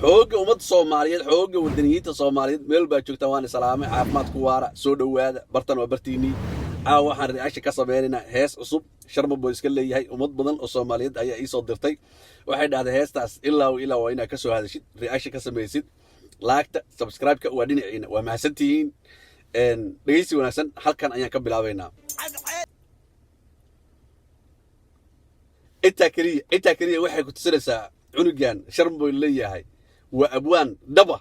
Xoogga ummadda Soomaaliyeed, xoogga wadaniyiinta Soomaaliyeed, meel baa joogtaan, waan islaamay. Caafimaad ku waara, soo dhowaada. Bartan waa bartiinii. Caawa waxaan reaction ka sameynaynaa hees cusub Sharma Boy iska leeyahay. Ummad badan oo Soomaaliyeed ayaa iisoo dirtay, waxay dhahday heestaas ilaa ilaa waa inaad ka soo hadashid, reaction ka samaysid. Laagta, subscribe-ka waa dhinaciina, waa mahadsantihiin. Dhegeysi wanaagsan. Halkan ayaan ka bilaabaynaa. Intaa keliya, intaa keliya waxay ku tusinaysaa cunugan Sharma Boy leeyahay waa abwaan dhaba.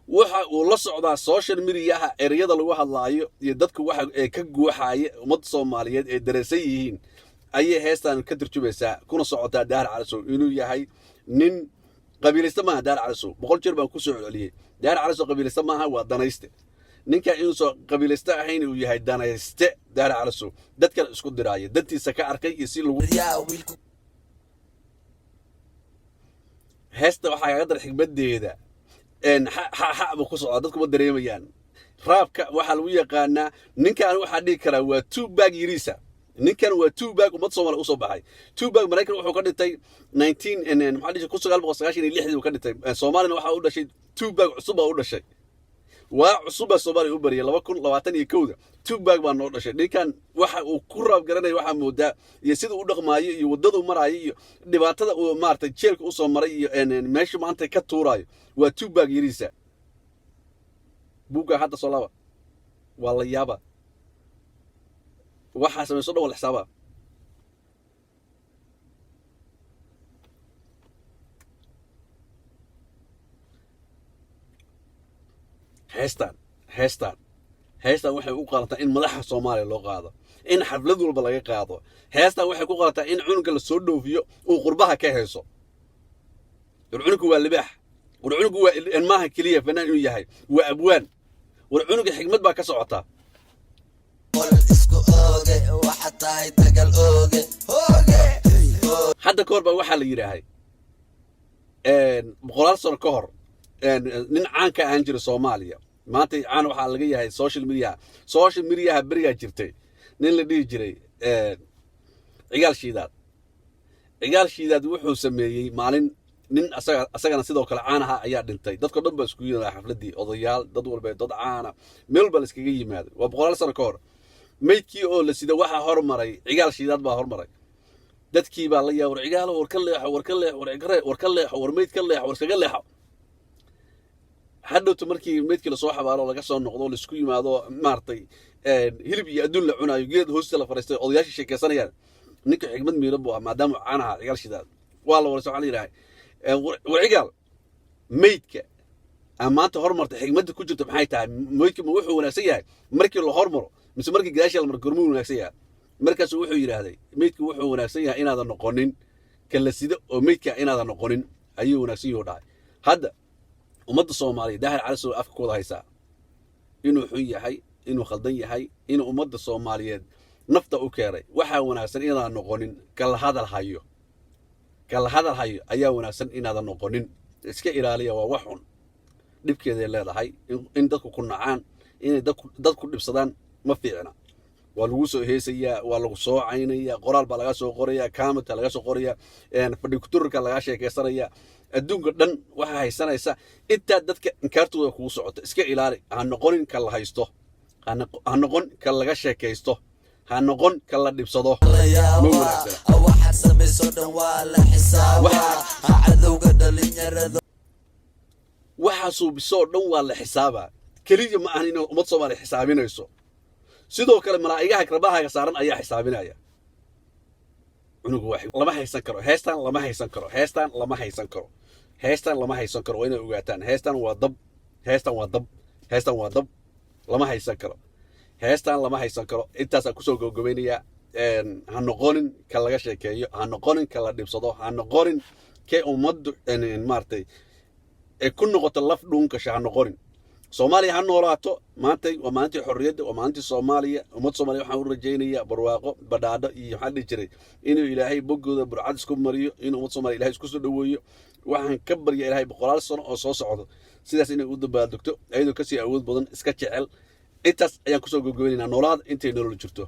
Waxa uu la socdaa social mediaha, ereyada lagu hadlaayo iyo dadku waxa ee ka guuxaaya ummadda Soomaaliyeed ee dareensan yihiin ayay heestan ka turjumaysaa, kuna socotaa Daahir Calasow inuu yahay nin qabiilaysta. Maaha Daahir Calasow, 100 jeer baan kusoo celceliyey, Daahir Calasow qabiilaysta maaha, waa danayste. Ninka inuusan qabiilayste ahayn, uu yahay danayste Daahir Calasow, dadkan isku diraaya, dantiisa ka arkay iyo si lagu heesta waxaa kaga dar xigmadeeda xa buu ku socdaa, dadku ma dareemayaan. Raabka waxaa lagu yaqaanaa ninkan, waxaa dhihi karaa waa Tupac yiriisa. Ninkan waa Tupac ummad Soomaaliya usoo baxay. Tupac Maraykan wuxuu ka dhintay nineteen, maxaa dhihi, 1996-dii uu ka dhintay. Soomaalina waxaa u dhashay Tupac cusub baa u dhashay, waa cusub baa Soomaaliya u bariyay. 2021-da Tupac baa noo dhashay. Ninkan waxa uu ku raab garanaya waxaa moodaa, iyo sida u dhaqmaayo iyo waddadu maraayo iyo dhibaatada uu maaragtay jeelka usoo maray iyo meeshu maanta ka tuuraayo, waa Tupac yiriisa. Buugga hadda soo laaba, waa la yaaba, waxaa samayso dhan waa la xisaabaa. Heestan waxay u qalantaa in madaxa Soomaaliya loo qaado, in xaflad walba laga qaado. Heestan waxay ku qalantaa in cunuga la soo dhoofiyo, uu qurbaha ka heeso. War cunugu waa libaax, war cunugu waa maaha keliya fanaan inuu yahay, waa abwaan. War cunuga xigmad baa ka socotaa. Isku ooge waxa tahay tagal ooge ooge. Hadda ka hor baa waxaa la yidhaahay, boqolaal sano ka hor, nin caan ka ahaan jiray Soomaaliya, maanta caan waxaa laga yahay social media. Social mediaha berigaa jirtay nin la dhihi jiray Cigaal Shiidaad. Cigaal Shiidaad wuxuu sameeyey maalin nin asaga asagana sidoo kale caan ahaa ayaa dhintay. Dadko dhan baa iskugu yimaada xafladdii, odayaal, dad walba, dad caana, meel walba la iskaga yimaaday. Waa boqolaal sano ka hor. Meydkii oo la sida waxaa hormaray Cigaal Shiidaad baa hormaray. Dadkii baa la yaa, "War Cigaalo, war ka leexo, war ka leexo, war cigre, war ka leexo, war meyd ka leexo, war iskaga leexo." Hadhowta markii meydkii lasoo xabaalo, laga soo noqdo, laisku yimaado, maaragtay, hilib iyo adduun la cunaayo, geed hoosta la fariistay, odayaashii sheekaysanayaan, ninka xigmad miiran buu ahaa maadaama caan ahaa Cigaal Shidaad. Waa la waraysa, waxaa la yidhahay, "War Cigaal, meydka maanta hormarta xigmadda ku jirta maxay tahay? Meydka ma wuxuu wanaagsan yahay markii la hormaro mise markii gadaashii la maro? Gormuu wanaagsan yahay?" Markaasu wuxuu yidhaahday, "Meydku wuxuu wanaagsan yahay inaadan noqonin kala sida oo meydka inaadan noqonin ayuu wanaagsan yahu." Dhahay hadda ummadda Soomaaliya Daahir Calasow afka ku wada haysaa inuu xun yahay, inuu khaldan yahay, inuu ummadda Soomaaliyeed nafta u keenay. Waxaa wanaagsan inaadan noqonin kala hadal hayo, kala hadal hayo ayaa wanaagsan inaadan noqonin. Iska ilaaliya, waa wax xun, dhibkeeday leedahay in dadku ku nacaan, inay dadku dhibsadaan ma fiicna. Waa lagu soo heesayaa, waa lagu soo caynaya, qoraal baa laga soo qoraya, commenta laga soo qoraya, fadhi kuturarka lagaa sheekaysanaya, adduunka dhan waxaa haysanaysa intaa dadka inkaartooda kugu socota. Iska ilaali, ha noqonin ka la haysto, ha noqon ka laga sheekaysto, ha noqon ka la dhibsado, ma wanaagsana. Waxaad samayso dhan waa la xisaabaa, cadowga dhalinyarada. Waxaa suubisoo dhan waa la xisaabaa. Keliya ma ahan inay ummad Soomaaliya xisaabinayso, sidoo kale malaa'igaha karbahaaga saaran ayaa xisaabinaya. Cunuga waa lama haysan karo. Heestan lama haysan karo, heestan lama haysan karo, heestan lama haysan karo. Waa inay ogaataan heestan waa dab, heestan waa dab, heestan waa dab, lama haysan karo, heestan lama haysan karo. Intaasaan kusoo gabagabaynayaa. Ha noqonin ka laga sheekeeyo, ha noqonin ka la dhibsado, ha noqonin kee ummaddu maaragtay ee ku noqoto laf dhuunkasha, ha noqonin. Soomaaliya ha noolaato. Maantay waa maalintii xorriyadda, waa maalintii Soomaaliya. Ummad Soomaaliya waxaan u rajaynayaa barwaaqo, badhaadho iyo maxaa dhihi jiray, inuu Ilaahay boggooda burcad isku mariyo, inuu ummad Soomaaliya Ilahay isku soo dhoweeyo. Waxaan ka barya Ilaahay boqolaal sano oo soo socdo sidaas inay u dabaaldegto, ayadoo kasii awood badan, iska jecel. Intaas ayaan kusoo gobgobaynaynaa. Noolaada intay nolol jirto.